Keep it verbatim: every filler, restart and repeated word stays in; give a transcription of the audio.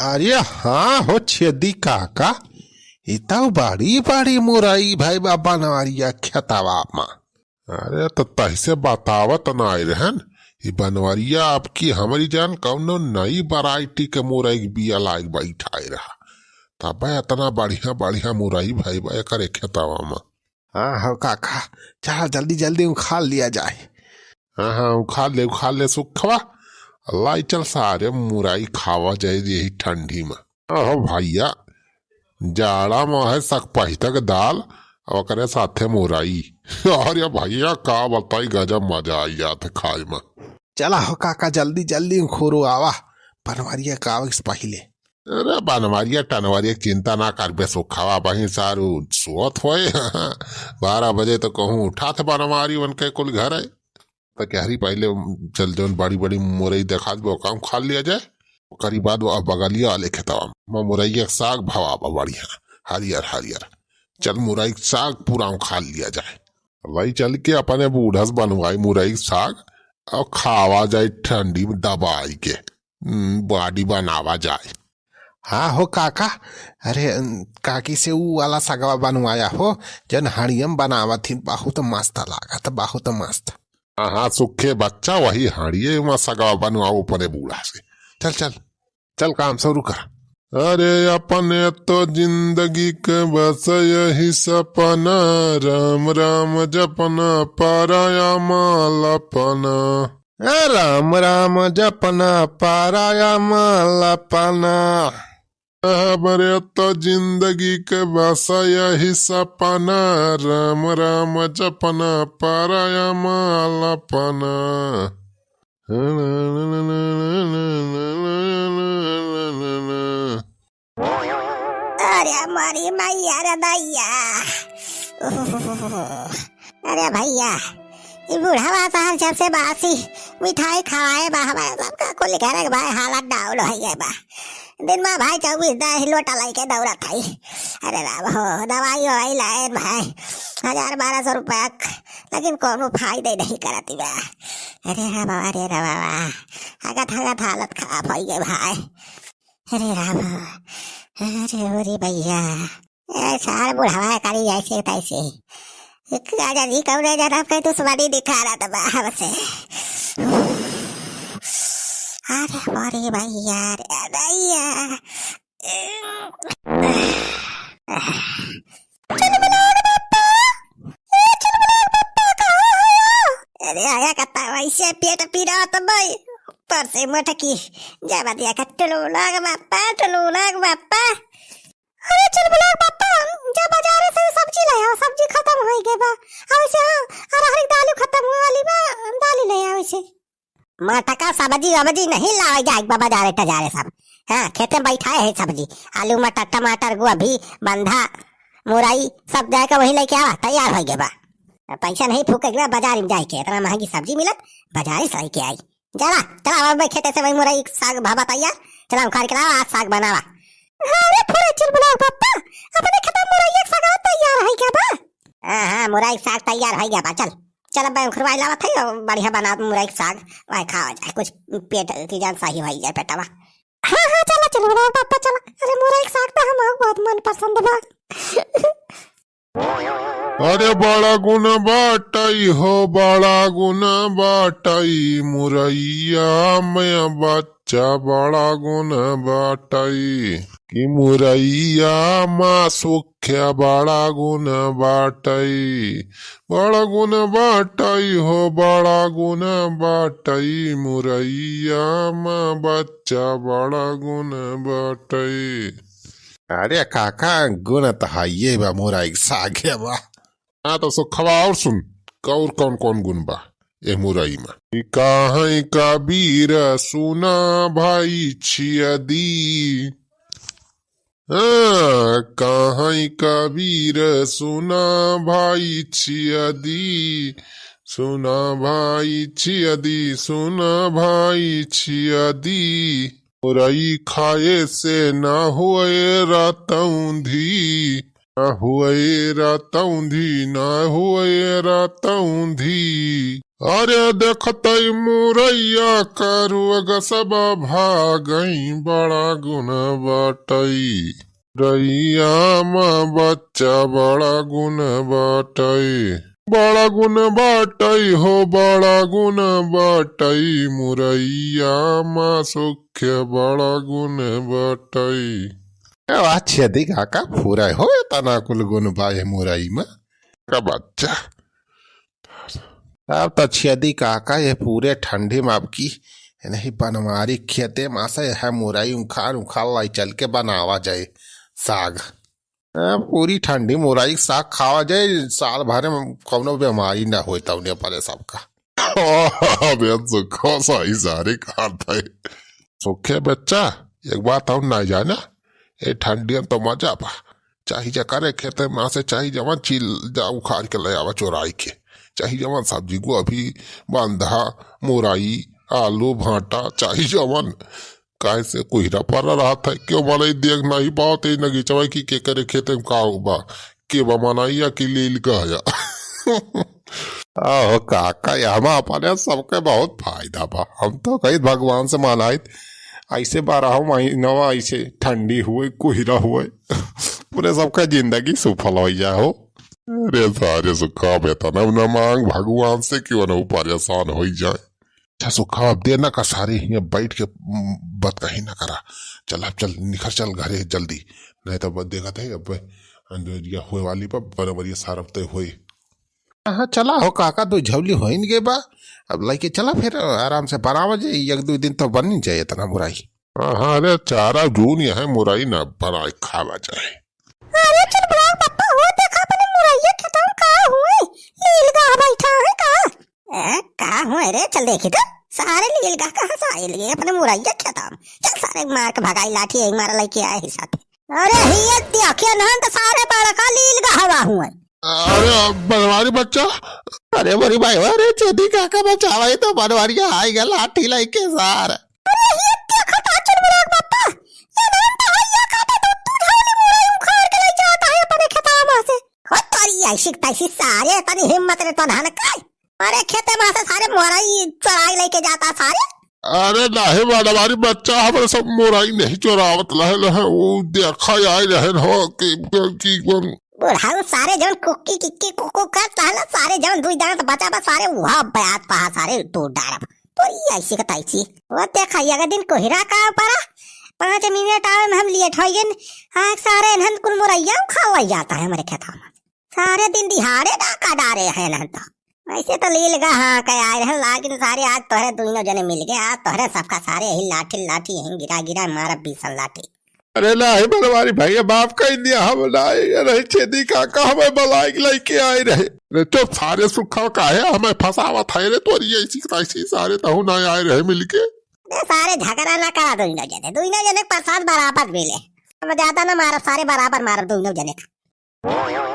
अरे हाँ हो छेदी काका, ई तउ बड़ी बड़ी मुरई भई बा बनवरिया खेतवा मा। अरे त तहसे बतावत नाई रहन, ई बनवरिया अबकी हमरी जान कउनो नई variety के मुरई के बिया लाइके बैठाए रहा, तबे एतना बढ़िया बढ़िया मुरई भई बा एकरे खेतवा मा। हाँ हो काका, चला जल्दी जल्दी उखाड़ लिया जाए। हाँ हाँ, उखाड़ ले उखाड़ ले सुखवा, लाई चल सारे मुरई खावा जाए यही ठंडी मा। आहो भइया, जाड़ा मा है सकपहिता के दाल, ओकरे साथे मुरई। अरे भइया का बताई, गजब मजा आई जात है खाए मा। चला हो काका, जल्दी जल्दी उखोरो आवा, बनवरिया का आवे से पहिले। अरे बनवरिया टनवरिया के चिंता ना करबे सुखवा, बहिन सारू सोत होए। बारह बजे तो कहूँ उठात बनवारी उनके कुल घर है। त कहरी पहिले चल जौन बड़ी बड़ी मुरई देखा देबे, ओका उखाड़ लिया जाए। ओकरी बाद वो बगलिया वाले खेतवा मा मुरई के साग भवा बा बढ़िया, हरियर हरियर। चल मुरई के साग पूरा उखाड़ लिया जाए। लई चल के अपने बूढ़ा से बनवाई मुरई के साग और खावा जाए ठंडी मा दबाई के, हम्म, body बनावा जाए। हाँ हो काका, अरे, अम, काकी से ऊ वाला सगवा बनवाया हो, जौन हड़ियम बनावत ही, बहुत मस्त लागत, बहुत मस्त। हाँ हाँ सुखे बच्चा, वही हड़िये मा सगवा बनवाओ अपने बूढ़ा से। चल चल, चल काम शुरू कर। अरे अपने तो जिंदगी के बस यही सपना, राम राम जपना, पराया माल अपना। ए राम राम जपना, पराया माल अपना। हमरे तो जिंदगी के बस यही सपना, राम राम जपना, पराया माल अपना। अरे मोरी मैया रे दैया। अरे भइया, ई बुढ़वा साहब जब से बासी मिठाई खवाए बा, हमारे सबका कुल घर के भाई हालत down होइ गए बा। दिन मा भाई चउबीस दाई लोटा लइके दौड़त हई। अरे राम हो, दवाई ववाई लाएन भाई, हजार बारह सौ रुपया, लेकिन कउनो फायदे नहीं करत बा। अरे रे बाबा, रे रे बाबा, हगत हगत हालत खराब होइ गए भाई। अरे राम हो, अरे ओ रे भइया, ए सार बुढ़वा करी ऐसे तैसे। गाजा जी कौन है जरा के दुश्मनी दिखा रहा था बाहर से। अरे मोरी भइया रे भइया। चुलबुलाग बापा, ए चुलबुलाग बापा, कहाँ हो? अरे आया कता वैसे पेट पीरा तो भाई, पर से मटकी, जब दिया का टुलबुलाग बापा, टुलबुलाग बापा। अरे चुलबुलाग बापा, जा बाजारे से सब्जी ले आओ, सब्जी खतम होइ गए बा। अउर से हाँ, अरहर की दाल खतम हुए वाली बा, दाल ले आओ से। मटका सब्जी वब्जी नहीं लावे जाए बा बाजारे टजारे सब। हाँ, खेते में बैठाए है सब्जी, आलू, मटर, टमाटर, गोभी, बंधा, मुरई, सब जाके वही लेके आवा, तैयार होइ गए बा। पैसा नहीं फूके के बा बाजार में जाए के, इतना महंगी सब्जी मिलत, बाजारे से लेके आई। चला, चला, अब मैं खेते से वही मुरई साग भावा तैयार, चला उखाड़ के लावा, आज साग बनावा। अरे फुरे चुलबुलाग बापा, अपने खेते में मुरई एक साग तैयार होइ गए बा। हाँ, हाँ, मुरई के साग तैयार होइ गए बा, चल। चल, अब मैं उखरवाई लावत है, और बढ़िया बना मुरई के साग, वह खावा जाए, कुछ पेट की जान सही होइ जाए पेटवा। हाँ, हाँ, चला, चुलबुलाग बापा, चला। अरे, मुरई के साग तो हम बहुत मन पसंद बा। अरे बड़ा गुण बाटई हो, बड़ा गुण बाटई, मुरैया में बच्चा बड़ा गुण बाटई। कि मुरैया मा सुख्या बड़ा गुण बाटई, बड़ा गुण बाटई हो, बड़ा गुण बाटई, मुरैया मा बच्चा बड़ा गुण बाटई। अरे काका, गुण त हइये बा, मुरई के सागे बा। हाँ, तो सुखवा और सुन, और कौन कौन गुण बा ए मुरई मा? कि काहई कबीर सुना भाई छियदी। हाँ, काहई कबीर सुना भाई छियदी, सुना भाई छियदी, सुना भाई छियदी। मुरई खाए से ना होए रतौंधी, ना होए रतौंधी, ना होए रतौंधी। अरे देखतई मुरैया करुआ सब भागई, बड़ा गुन बाटई। मुरैया मा बच्चा बड़ा गुन बाटई, बड़ा गुन बाटई हो, बड़ा गुन बाटई। मुरैया मा सुख्य बड़ा गुन बाटई। ए, वाह, छेदी काका, पूरा हो एतना कुल गुन बा ए मुरई मा। का बच्चा। अब त छेदी काका, ये पूरे ठंडी मा अब की नहीं बनवारी खेते मा से है मुरई उखाड़ उखाड़ लाई चल के बनावा जाए साग। अब पूरी ठंडी मुरई साग खावा जाए, साल भर में कौनो बीमारी ना होए तौने परे सबका। अबे सुखो सही सारे कहा था। सुखे बच्चा, एक बात और ना जाना, ए ठंडियन तो मजा बा। चाही जा करे खेते मा से, चाही जवन चील जा उखाड़ के ले आवा चोराई के, चाही जवन सब्जी गोभी, बंधा, मुरई, आलू, भांटा, चाही जवन। काहे से कोहिरा पर रहत है, क्यों मलई देख नहीं पावत है नगीचवा की के करे खेते में का बा, के बा मनाइया की लील गया। आहो काका, ये हम अपने सबके बहुत फायदा बा। हम तो कही भगवान से मनाइत, ऐसे बारह महीनवा ऐसे ठंडी हुए, कोहिरा हुए, पूरे सबका जिंदगी सुफल हो जाए हो। अरे सारे सुखा बेटा, ना, ना मांग भगवान से क्यों ना वो परेशान हो जाए। अच्छा सुखा, अब देर ना कर, सारे हियाँ बैठ के, उम, बात कहीं ना करा। चल, अब चल, निखर चल घरे जल्दी, नहीं तो ब-, देखत है अब अंजोरिया होए वाली बा, बनवरिया सारब तय होए। हाँ, चला हो काका, दो झौली होइन गे बा, अब लइके चला, फिर आराम से बनावा जाए, एक दो दिन तो बन ही जाए इतना मुरई। हाँ, हाँ, अरे चारा जून यह है, मुरई ना बनाए खावा जाए। अरे चुलबुलाओ पप्पा, हो देखा अपने मुरैया खेतवा में का हुई, लील गाह बैठा है का? ए, का हुए रे, चल देखी तो, सारे लील गाह कहाँ से आए लिए अपने मुरैया खेतवा में? चल सारे मार के भगाई लाठी, एक मारा लइके आए ही साथे। अरे हिया देखिए नहन तो सारे बड़का लील गाहवा हुए। अरे बनवारी बच्चा, अरे बड़ी भाई, अरे छेदी काका बचावा, ये तो बनवारिया आई गया लाठी लइके सार। अरे हिया देखा तो चुलबुलाओ पप्पा, ये नहन तो है, ये काटे तो तू झाली मुरई उखाड़ के ले जाता है अपने खेतवा में से। हो तोरी ऐसी तैसी सारे, तनी हिम्मत रे तो धन का। अरे खेते मा से सारे मुरई चोराई लइके जाता सारे। अरे नाहीं बनवारी बच्चा, हमरे सब मुरई नहीं चोरावत रहे, रहे, वो देखा आए रहे हो कि, कि, कि बुढ़ऊ सारे जौन कुक्की किक्की कुक्कू करत रहे ना, सारे जौन दुई दांत बचा बा, सारे वह बयात पहा सारे तोड़ डारब। तोरी ऐसी का तैसी। वो देखा, एक दिन कोहिरा का पड़ा, पाँच मिनट आवे में हम लेट हो गए, आज सारे इन्हन कुल मुरैया उखाड़ लइ जाता है हमरे खेतवा में। सारे दिन दिहाड़े डाका डारे हैं ना तो। वैसे तो लील गाह के आए रहे, लेकिन सारे आज तोहरे दोनों जने मिल गए, आज तोहरे सबका सारे यही लाठी लाठी यहीं गिरा गिरा मारा बीसन लाठी। अरे नाहीं बनवारी भैया, माफ कर दिया, हम नाहीं, ये नहीं छेदी काका हमें बलाइक लइके आए रहे। अरे चुप सारे सुखा, काहे हमें फंसावत है रे, तोरी ऐसी तैसी सारे तहु ना आए रहे मिलके। अरे सारे झगड़ा ना करा दोनों जने, दोनों जने के प्रसाद बराबर मिले। हम ज्यादा ना मारब, सारे बराबर मारब दोनों जने का।